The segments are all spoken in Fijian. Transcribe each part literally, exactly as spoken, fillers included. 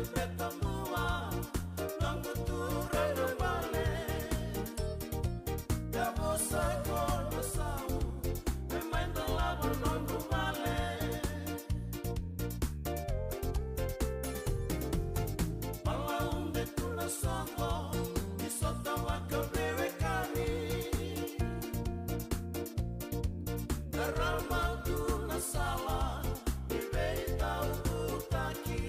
Reta mua, noqu turaga bale. Yavusa ko na sau, me mai dolava noqu bale. Malaude tu na soqo, ni sota vakaveiwekani. Na rama tu na sala, ni veitaukutaki.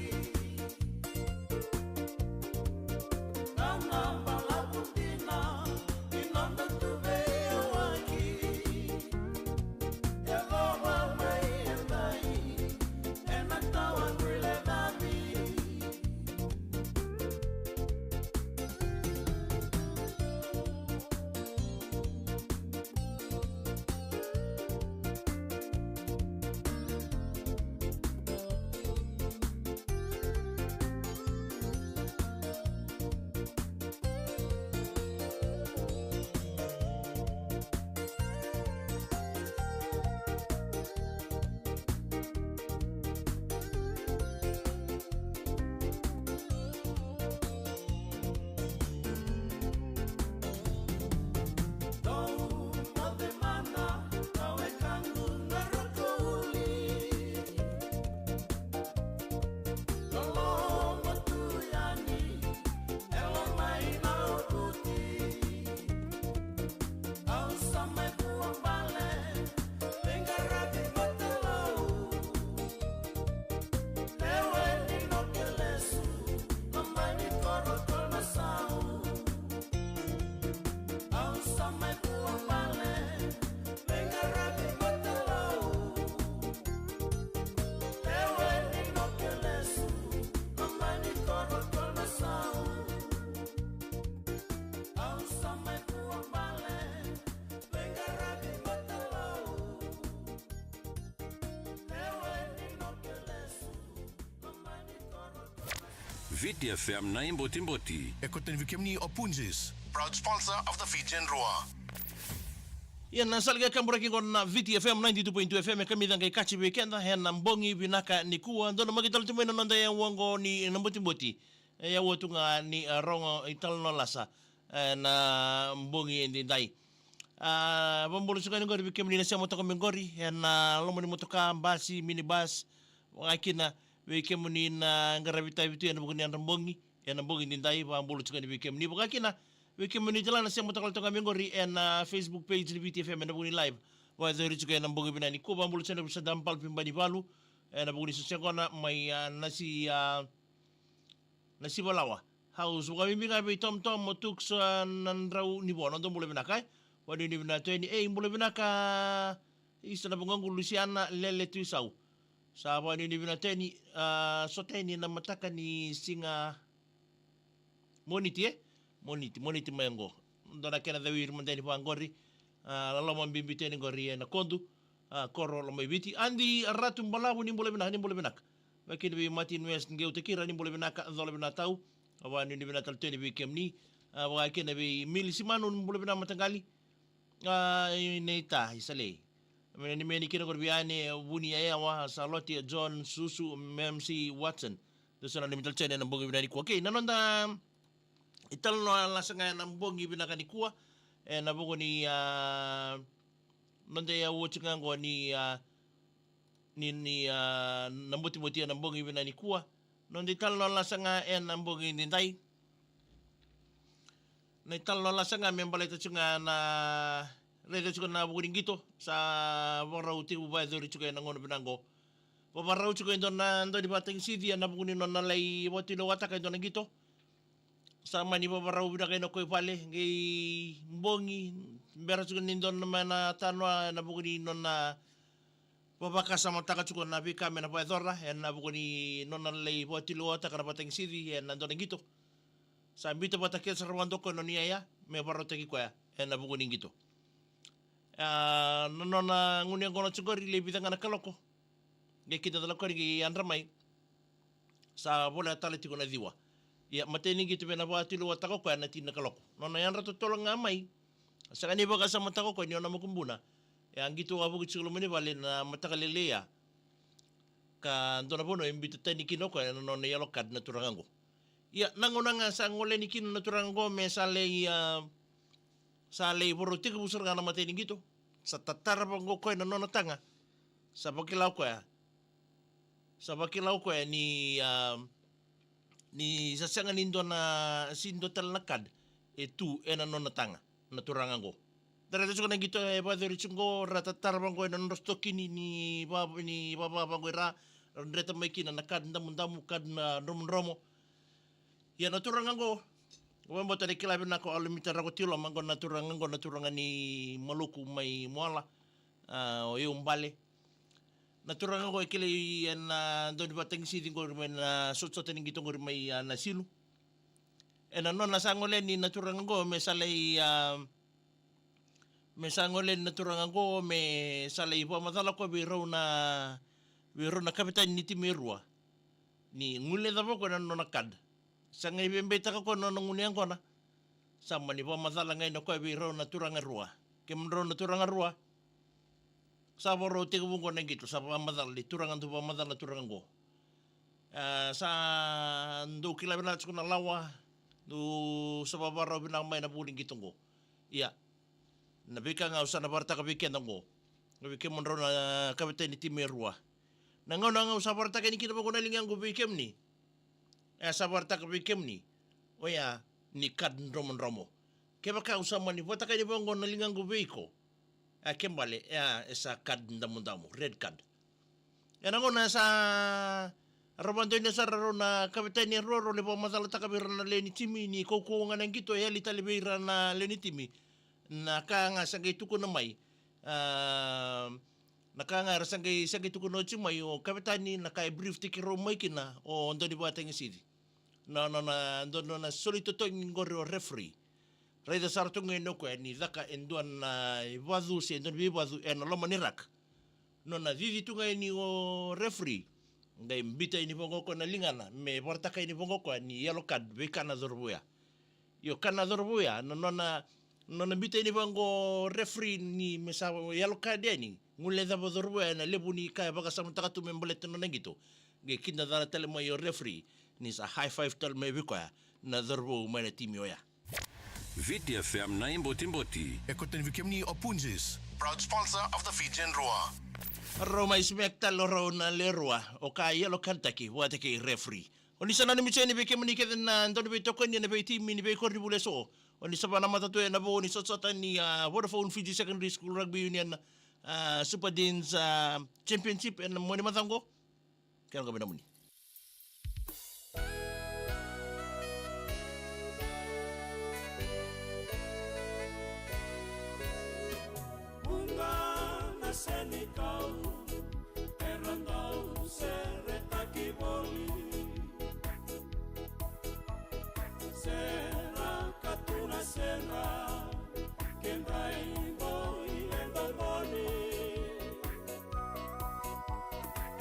Viti F M na iBotiboti. E koto ni vei kemuni o Punjas, proud sponsor of the Fijian Drua. Ia na sala ga e kaburaki qo na Viti F M ninety-two point two F M, e kamica qai kaci vei keda ena bogi vinaka nikua. Dou na maki tale tu mai na noda e waqa ni na botiboti. E, au tu ga ni, a, rogo italanoa lasa, e, na bogi edaidai. A, vabula tiko yani qori vei kemuni na sema toka mai qori ena loma ni motoka, basi, minibus, vaka kina vei kemuni na qaravi tavi tu ena vuku ni yadra bogi ena bogi edaidai, vabula tiko yani vei kemuni. Vaka kina vei kemuni tale na sema toka toka mai qori ena Facebook page ni Viti F M ena vuku ni live. Vakayacori tiko ena bogi vinaka nikua, vabula tiko yani vei Sadam Palpi Banivalu ena vuku ni soqona mai, a, Nasi, a, Nasivalawa House. Vakabibi ga vei Tom Tom, o Tuks, a, Nadrau Nivo, noda bula vinaka, e. Vakanuinui vinaka tu yani, e, bula vinaka. Isa na vagaqu Lusiana Lele Tuisau. Sa vakanuinui vinaka tu yani, a, sota yani na mataka ni siga Moniti, e? Moniti, Moniti mai qo. Dua na kena cawiri mada yani vaqori. A, loloma bibi tu yani qori ena Kodu, a, koro Lomaiviti. Adi Ratu Balavu, ni bula vinaka, ni bula vinaka. Vaka kina vei Martin West Qeutakira, ni bula vinaka, cola vinaka tau. A, vakanuinui vinaka tale tu yani vei kemuni. A, vaka kina vei Mili Simanu, ni bula vinaka mataqali. A, i Neita, i Salei. Mena ni meni kina qori vei Ane, Vuni, Yayawa, Salote, John, Susu, M C Watson. Dou sa nanumi tale tu yani ena bogi vinaka nikua. Okay, na noda italanoa lasa ga ena bogi vinaka nikua, ena vuku ni, a, noda e oti ga qo ni, a, ni, ni, a, na botiboti ena bogi vinaka nikua. Noda italanoa lasa ga ena bogi edaidai. Na italanoa lasa ga me baleta tiko ga na, raica tiko na vuku ni qito, sa vakarau tekivu vakayacori tiko ena gauna vinaka qo. Vakarau tiko e dua na, dua ni vakatagisici ena vuku ni nona lai vakatulewataka e dua na qito. Sa mani vakarau vinaka ena koi vale, qai bogi, bera tiko ni dua na mai na tanoa ena vuku ni nona vavakasamataka tiko na veika me na vakayacora ena vuku ni nona lai vakatulewataka na vakatagisici ena dua na qito. Sa biuta vata kece sara vakadua o koya na nona iyaya me vakarautaki koya ena vuku ni qito. A, na nona gunu yaqona tiko qori, lai vica ga na kaloko. Qai kida cala o koya ni qai yadra mai. Sa voleka tale tiko na ciwa. Ia, matai ni qito me na vakatulewataka o koya na tini na kaloko. Nona yadra totolo ga mai, sega ni vakasamataka o koya ni o na makubuna. E a qito wavoki tiko loma ni vale na mataka lailai ya. ka dua na vanua e biuta tani kina o koya na nona yellow card na turaga qo. Ia, na gauna ga sa gole yani kina na turaga qo me sa lai, a, sa lai voro tekivu sara ga na imatai ni qito, sa tatara vaqo o koya na nona taga. Sa vakila o koya, sa vakila o koya ni, a, ni sa sega ni dua na, se dua tale na card e tu ena nona taga na turaga qo. Da raica tiko na qito e vakayacori tiko qo, ra tatara vaqo ena nodra sitokini ni va, ni vava vaqo i ra, ra dreta mai kina na card damudamu, card na dromodromo. Ia na turaga qo, au vakabauta ni kila vinaka o Alomita Rakotiloma qo na turaga qo, na turaga ni Maluku mai Moala, a, o Iubale. Na turaga qo e kilai ena dau ni vakatagisici qori mai na sotasota ni qito qori mai, a, Nasilu. Ena nona sa gole yani na turaga qo me sa lai, a, me sa gole yani na turaga qo me sa lai vakamacala o koya vei rau na, vei rau na kavetani ni timi e rua, ni guilecava o koya na nona card. Sa qai veibeitaka o koya na nona gunu yaqona. Sa mani vakamacala ga yani o koya vei rau na turaga e rua: Kemudrau na turaga e rua, sa vakarau tekivu qo na qito, sa vakamacala ni turaga, dou vakamacala na turaga qo. A, sa dou kila vinaka tiko na lawa, dou sa vakarau vinaka mai na vuku ni qito qo. Ia, na veika ga au sa na vakaraitaka vei keda qo, vei kemudrau na kavetani ni timi e rua. Na gauna ga au sa vakaraitaka yani kina vaqo na ligaqu vei kemuni, e, sa vakaraitaka vei kemuni, oya ni card dromodromo. Kevaka au sa mani vakaraitaka yani vaqo na ligaqu vei iko, e, ke bale, e, e sa card damudamu, red card. Ena gauna sa rau vakadonui sara rau na kavetani e rua, rau lai vakamacalataka vei rau na lewe ni timi ni kaukauwa ga na qito e yali tale vei ira na lewe ni timi. Na ka ga sa qai tukuna mai, a, na ka ga era sa qai, sa qai tukuna oti mai o kavetani, na ka e brief-taki rau mai kina o dau ni vakatagisici, na, na, na, dau, na, na soli totogi qori o referee. Raica sara tu ga yani o koya ni caka e dua na ivacu se dua na veivacu ena loma ni raka. Nona cici tu ga yani o referee, qai biuta yani vaqo o koya na ligana me vakaraitaka yani vaqo o koya ni yellow card vei koya na cauravou ya. Io, koya na cauravou ya, na nona, nona biuta yani vaqo o referee ni me sa yellow card yani, guilecava o cauravou ya na levu ni ka e vakasamataka tu me baleta na nona qito. Qai kidacala tale mai o referee ni sa high five tale mai vei koya na cauravou mai na timi oya. Viti F M na iBotiboti. E kauta yani vei kemuni o Punjas, proud sponsor of the Fijian Drua. Rau mai smack tale o rau na lewe rua, o koya yellow card-taki vata kei referee. O ni sa nanumi tiko yani vei kemuni kece na dau ni veitokoni ena veitimi ni veikoronivuli eso. O ni sa vakanamata tu ena vo ni sotasota ni, a, Vodafone Fiji Secondary School Rugby Union, a, Super Deans, a, Championship ena mua ni macawa qo. Kena qo me nomuni. Vuqa na senikau era dau seretaki voli, sera ka tu na sera, kedra i boi e dau moni.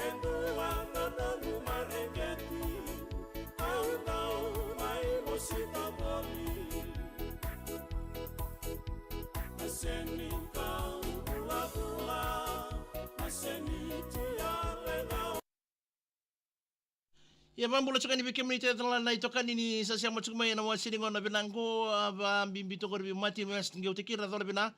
E dua na noqu mareqeti, au dau mai vosita voli. Na senikau vulavula, na senitia leqa. Ia, vakabula tiko yani vei kemuni tale na itokani ni sa sema tiko mai ena wase ni gauna vinaka qo, a, vakabibi toka qori vei Martin West Qeutekira, cola vina,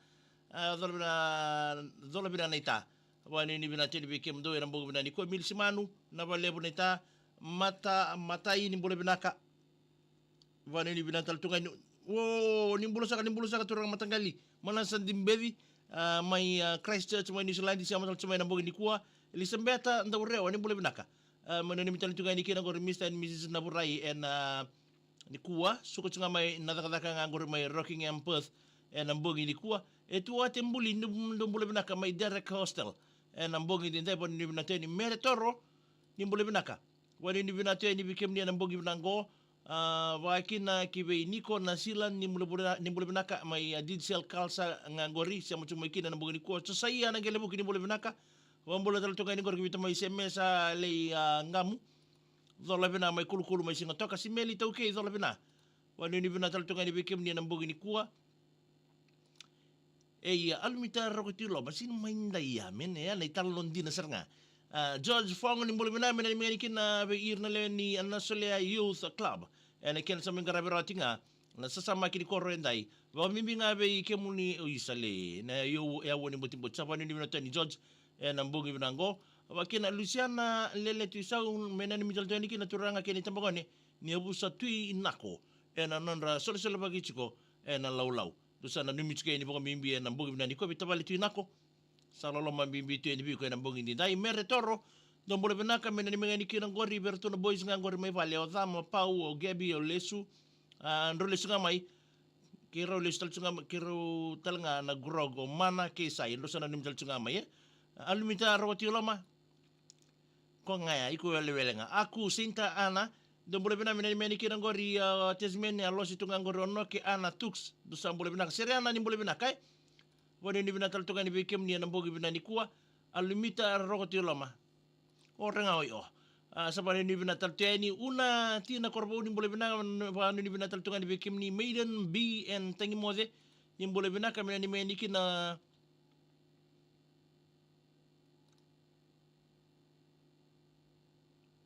a, cola vina, cola vina naita. Vakanuinui vinaka tiko yani vei kemudou ena bogi vinaka nikua, Mili Simanu, na vakalevu naita, Mata, Matai, ni bula vinaka. Vakanuinui vinaka tale tu ga yani. O, ni bula saka, ni bula saka turaga mataqali. Manasa Dibeci, a, mai, a, Christchurch, mai New Zealand, sema tale tu mai ena bogi nikua. Elisabeta Daurewa, ni bula vinaka. A, mai nanumi tale tu ga yani kina qori Mister and Missus Navurai ena, a, nikua. Suka tu ga mai na cakacaka ga qori mai Rockingham, Perth, ena bogi nikua. E tu ate buli, ni, ni bula vinaka mai Derek Hostel ena bogi edaidai. Vakanuinui vinaka tu yani. Mere Toro, ni bula vinaka. Vakanuinui vinaka tu yani vei kemuni ena bogi vinaka qo. A, vakakina ki vei Niko Nasila, ni bula, bula, ni bula vinaka mai, a, Digicel Culture ga qori, sema tu mai kina ena bogi nikua. Josaia Naqelevuki, ni bula vinaka. Vakabula tale tu ga yani qori ki vei tamai Semesa Lei, a, Qamu. Cola vina mai Kulukulu mai Sigatoka, Simeli Taukei, cola vina. Vakanuinui vinaka tale tu ga yani vei kemuni ena bogi nikua. E ia, Alumita Rokoti Loma, sina mai dai ya, mene ya na italanoa dina sara ga. A, George Fogo, ni bula vinaka, me nanumi ga yani kina vei ira na lewe ni Nasolea Youth Club ena kena sa mai qaravi rawa tiko ga na sasamaki ni koro edai. Vakabibi ga vei kemuni o Isa le na io e aua ni botiboti. Sa vakanuinui vinaka tu yani George ena bogi vinaka qo. Vakakina Luciana Lele Tuisau, me nanumi tale tu yani kina turaga kei na itabagone ni yavusa Tui Nako ena nodra solesolevaki tiko ena laulau. Dou sa nanumi tiko yani vakabibi ena bogi vinaka nikua vei tavale Tui Nako. Sa loloma bibi tu yani vei iko ena bogi edaidai. Mere Toro, dou bula vinaka, me nanumi ga yani kina qori vei iratou na boys ga qori mai vale, o Cama, Pau, o Gabi, o Lesu. A, drau lesu ga mai. Keirau lesu tale tu ga mai, keirau tale ga na grog, o Mana kei Sai, drau sa nanumi tale tu ga mai, e. A, Alumita Rokoti Loma. Ko ga ya, iko welewele ga. Aku Santa Ana, dou bula vinaka, me nanumi yani kina qori, a, Tasmania, a, Losi tu ga qori, o Noke, Ana, Tux, dou sa bula vinaka. Sere Ana, ni bula vinaka, e. Vakanuinui vinaka tale tu ga yani vei kemuni ena bogi vinaka nikua. Alumita Rokoti Loma. O rega oi o. A, sa vakanuinui vinaka tale tu yani. Una Tina Korovou, ni bula vinaka, vakanuinui vinaka tale tu ga yani vei kemuni. Maiden B N Tagimoce, ni bula vinaka, me nanumi yani kina.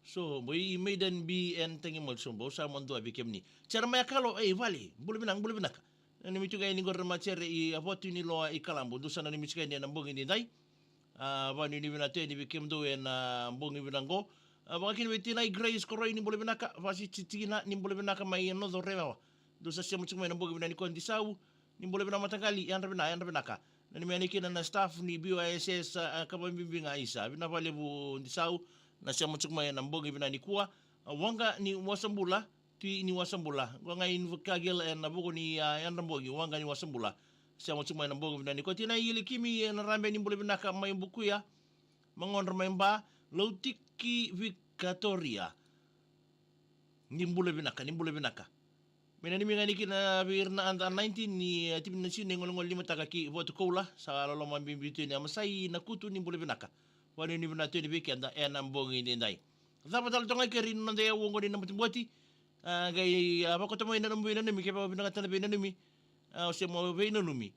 So, boi Maiden B N Tagimoce, so, bau sa madua vei kemuni. Jeremiah Kalo, ei, vale, bula vinaka, bula vinaka. Nanumi tu ga yani qori na matasere i Avatu ni Loa i Kalabu, dou sa nanumi tu ga yani ena bogi edaidai. A, vakanuinui vinaka tu yani vei kemudou ena bogi vinaka qo. A, vakakina vei tinai Grace Koroi, ni bula vinaka, Vasi Titina, ni bula vinaka mai Noco Rewawa. Dou sa sema tiko mai ena bogi vinaka nikua. Disau, ni bula vinaka mataqali, yadra vinaka, yadra vinaka. Nanumi yani kina na staff ni B Y S S, a, ka vakabibi ga Isa. Vinaka vakalevu Disau, na sema tiko mai ena bogi vinaka nikua. A, Waqa ni Wasabula, Tui ni Wasabula. Qo ga i Invercargill ena vuku ni, a, yadra bogi, Waqa ni Wasabula. Sema tiko mai ena bogi vinaka nikua. Tinai Ilikimi ena Rabe, ni bula vinaka mai Bukuya. Magodra mai Ba, Lautiki Vikatoria. Ni bula vinaka, ni bula vinaka. Me nanumi ga yani kina vei ira na under nineteen ni, e, timi national ni golegole limataka ki Vatukoula, sa loloma bibi tu yani. Amasai Nakutu, ni bula vinaka. Vakanuinui vinaka tu yani vei keda ena bogi edaidai. Cava tale toka ga keri na noda iyau oqo ni na botiboti. A, qai, a, vakauta mai na nomu veinanumi, kevaka o vinakata na veinanumi. A, o se mo veinanumi.